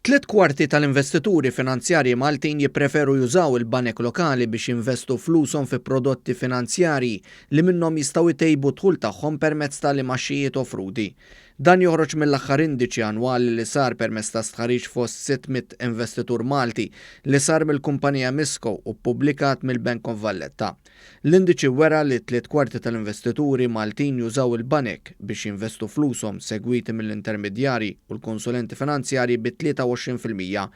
Tliet kwarti tal-investituri finanzjarji Maltin jippreferu jużaw il-banek lokali biex jinvestu flushom fi prodotti finanzjarji li minnhom jistgħu jtejbu d-dħul tagħhom permezz tal-imgħaxijiet offruti. Dan joħroġ mill-aħħar indiċi annwali li sar permezz ta' stħarriġ fost 600 investitur Malti li sar mill-kumpanija Misco u ppubblikat mill-Bank of Valletta. L-indiċi wera li tliet kwarti tal-investituri Maltin jużaw il-banek biex jinvestu flushom segwiti mill-intermedjarji u l-konsulenti finanzjarji bi 23%.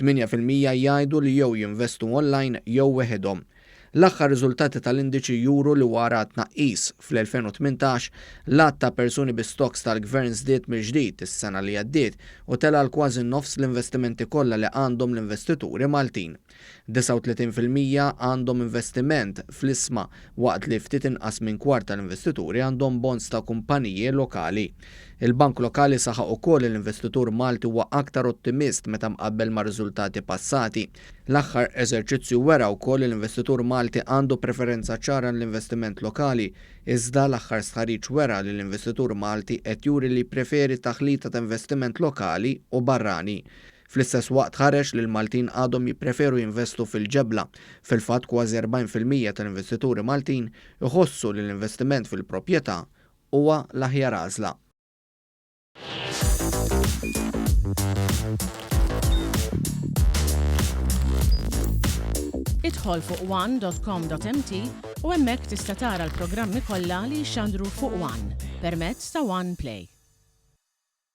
8% jgħidu li jew jinvestu online jew weħidhom. L-aħħar riżultati tal-indiċi juru li wara tnaqqis fl-2018, l-għadd ta' persuni bi stocks tal-Gvern żdied mill-ġdid is-sena li għaddiet u tela' għal kważi nofs l-investimenti kollha li għandhom l-investituri Maltin. 39% għandhom investiment fl-ishma waqt li ftit inqas minn kwart tal-investituri għandhom bonds ta' kumpaniji lokali. Il-bank lokali saħaq ukoll li l-investitur Malti huwa aktar ottimist meta mqabbel ma' riżultati passati. L-aħħar eżerċizzju wera wkoll li l-investitur Malti għandu preferenza ċara għall-investiment lokali, iżda l-aħħar stħarriġ wera li l-investitur Malti qed juri li jippreferi taħlita ta' investiment lokali u barrani. Fl-istess waqt ħareġ li l-Maltin għadhom jippreferu jinvestu fil-ġebla. Fil-fatt kważi 40% tal-investituri Maltin iħossu li l-investiment fil-proprjetà huwa l-aħjar għażla. Idħol fuq one.com.mt u hemmhekk tista' tara l-programmi kollha li jixxandru fuq One permezz ta' One Play.